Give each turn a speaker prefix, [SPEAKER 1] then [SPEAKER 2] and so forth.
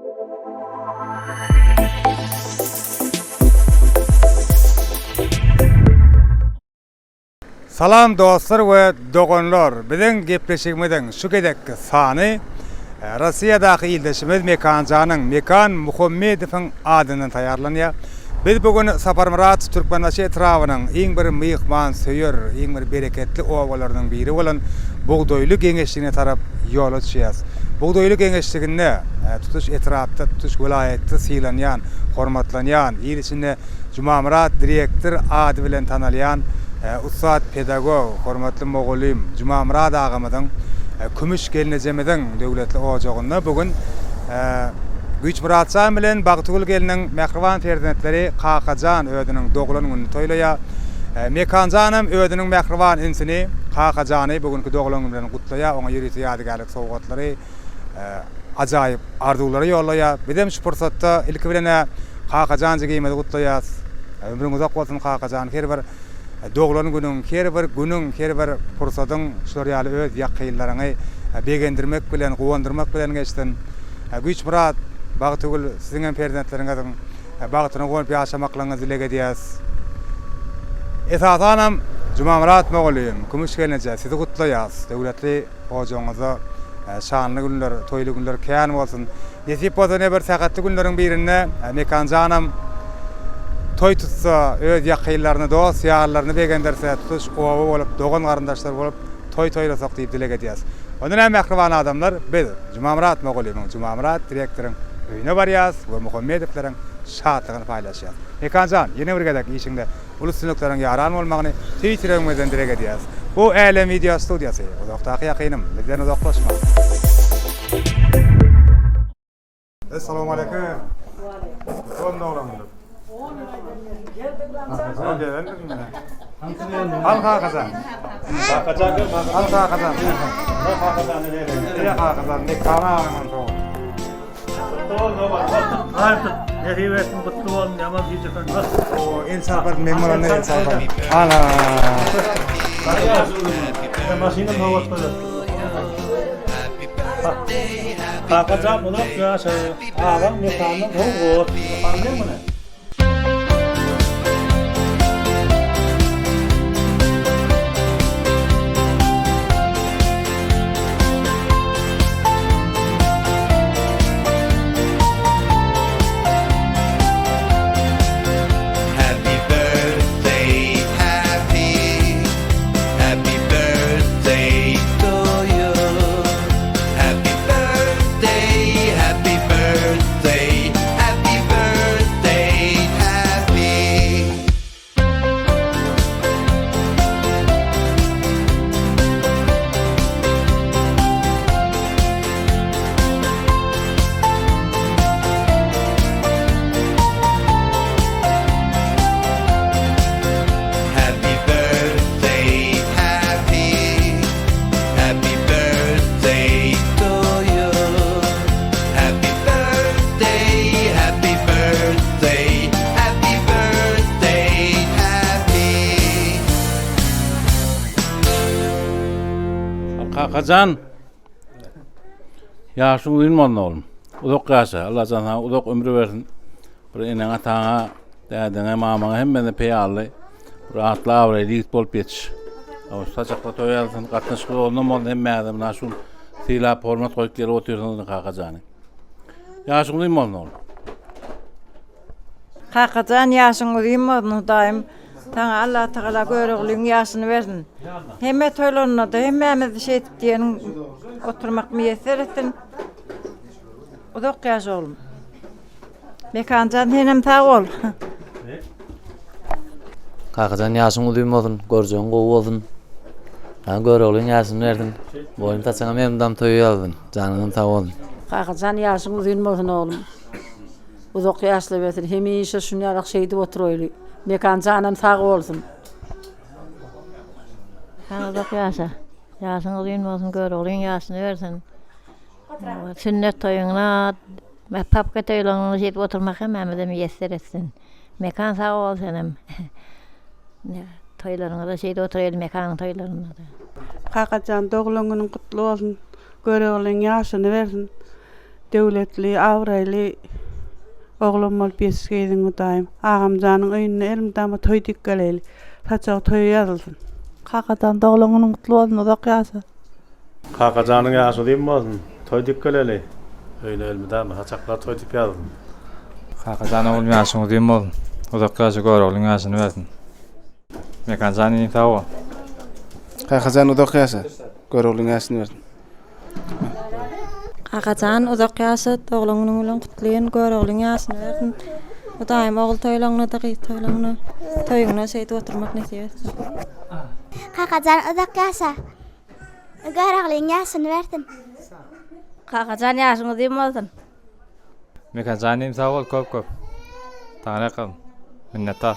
[SPEAKER 1] Salam dostlar we doganlar! Biziň gepleşigimiziň şu gezekki sany Rossiýadaky ildeşimiz Mekanjanyň, Mekan Muhammedowyň adyndan taýýarlanýar. Biz bu gün Saparmyrat Türkmenbaşy etrabynyň iň bir myhmansöýer, iň bir bereketli obalarynyň biri bolan Bugdaýly geňeşligine tarap ýola düşýäris. Bugdaýly geňeşliginde tutuş etrapda, tutuş welaýatda sylanýan, hormatlanýan, il içinde Jumamyrat direktor ady bilen tanalýan ussat pedagog, hormatly mugallym Jumamyrat agamyzyň, Kümüş gelnejemiziň döwletli ojagynda bu gün Güýçmyratjan bilen Bagtygül gelniň mähriban perzentleri Kakajan özüniň doglan gününi toýlaýar. Mekanjanam özüniň mähriban inisini Kakajany bu günki doglan güni bilen gutlaýar, oňa ýörite ýadygärlik sowgatlary, ajaýyp arzuwlary ýollaýar. Bizem şu pursatda ilki bilen-ä Kakajan jigimizi gutlaýarys. Ömrüň uzak bolsun Kakajan, her bir doglan günüň, her bir günüň, her bir pursadyň şular ýaly öz ýakynlaryňy begendirmek bilen, guwandyrmak bilen geçsin. Güýçmyrat, Bagtygül siziň hem perzentleriňiziň bagtyna guwanyp ýaşamaklygyňyzy dileg edýäris. Esasanam Jumamyrat mugallym, Kümüş gelneje sizi gutlaýarys. Döwletli ojagyňyzda şanly günler, toýly günler kän bolsun. Nesip bolsa ine bir sähetli günleriň birinde Mekanjanam toý tutsa, öz ýakynlaryny, dost-ýarlaryny begendirse, tutuş oba bolup, dogan-garyndaşlar bolup toý toýlasak diýip dileg edýäs. Onda näme mähriban adamlar, biz Jumamyrat mugallymyň, Jumamyrat direktoryň öýüne barýas we Muhammedowlaryň şatlygyny paýlaşýas. Mekanjan, ýene bir gezek işiňde uly üstünlikleriň ýaran bolmagyny tüýs ýüregimizden dileg edýäris. Bu Älem wideo studiýasy. Uzakdaky ýakynym, bizden uzaklaşma. Essalawmaleýkim. Gutly doglan günüň. Al Kakajan. Kakajan gel. Al Kakajan. Kakajan ne? Kakajan ne kana agaň sowgat.
[SPEAKER 2] Nesip etsin gutly bolsun ýaman gijeken bas.
[SPEAKER 1] El çarpar men bolanda el çarpar. Ana.
[SPEAKER 2] Maşyny sowgat goýar. Kakajan uzak ýaşa. Agaň mekanyň sowgat. Alýaň muny.
[SPEAKER 3] Happy birthday happy Happy birthday to you Happy birthday happy birthday Happy birthday happy. Happy birthday happy Happy birthday to you Happy birthday happy birthday Happy birthday happy
[SPEAKER 4] Kakajan Ýaşyň uzyn bolsun oglum. Uzak ýaşa. Allajan saňa uzak ömür bersin. Bir eneňe ataňa, dädeňe, mamaňa hemmesine peýaly, bir atly abraýly ýigit bolup ýetiş. Saçakda toý alsyn, gatnaşyk ýolundan bolsun hemmäňize muna şu sylap hormat goýup gelip otyrsyňyz kakajany. Ýaşyň uzyn bolsun oglum.
[SPEAKER 5] Kakajan ýaşyň uzyn bolsun Hudaýym saňa Allatagala Göroglyň ýaşyny bersin. Hemme toýlarynda-da hemmämizi şeýdip diýeniň oturmak miýesser etsin. Uzak ýaşa oglum. Mekanjan senem sag bol.
[SPEAKER 6] Kakajan ýaşyň uzyn bolsun, görjegiň gowy bolsun. Saňa Göroglyň ýaşyny bersin. Boýun saçyňam elmydam toýa ýazsyn. Janyňam sag bolsun.
[SPEAKER 7] Kakajan ýaşyň uzyn bolsun oglum. Uzak ýaşlabersin. Hemişe şunýalak şeýdip oturaýly. Mekan janam sag bolsun.
[SPEAKER 8] Sag uzak ýaşa. Ýaşyň uzyn bolsun, Göroglyň ýaşyny bersin. Sünnet toýuňda, papka toýlaryňda şeýdip oturmak hemmämize miýesser etsin. Mekan sag bol senem. Toýlaryňyzda şeýdip oturaýly Mekanyň toýlarynda-da.
[SPEAKER 9] Kakajan doglan günüň gutly bolsun. Göroglyň ýaşyny bersin. Döwletli, abraýly oglan bolup ýetişgeýdiň Hudaýym. Agamjanyň öýünde elmydama toý dik geleýli. Saçagy toýa ýazylsyn.
[SPEAKER 10] Kakajan doglan günüň gutly bolsun uzak ýaşa.
[SPEAKER 2] Kakajanyň ýaşy uzyn bolsun, toý dik geleli. Öýüne elmydama saçaklar toý dip ýazylsyn.
[SPEAKER 11] Kakajan oglum ýaşyň uzyn bolsun. Uzak ýaşa Göroglyň ýaşyny bersin. Mekanjan inim sag bol.
[SPEAKER 12] Kakajan uzak ýaşa. Göroglyň ýaşyny bersin.
[SPEAKER 5] Kakajan uzak ýaşa doglan günüň bilen gutlaýyn Göroglyň ýaşyny bersin. Hudaýym ogul toýlaňna-da gyz toýlaňna toýuňda şeýdip oturmak nesip etsin.
[SPEAKER 13] Kakajan uzak ýaşa. Göroglyň ýaşyny bersin.
[SPEAKER 8] Kakajan ýaşyň uzyn bolsun.
[SPEAKER 11] Mekan jan inim sag bol köp köp. Taňryýalkasyn. Minnetdar.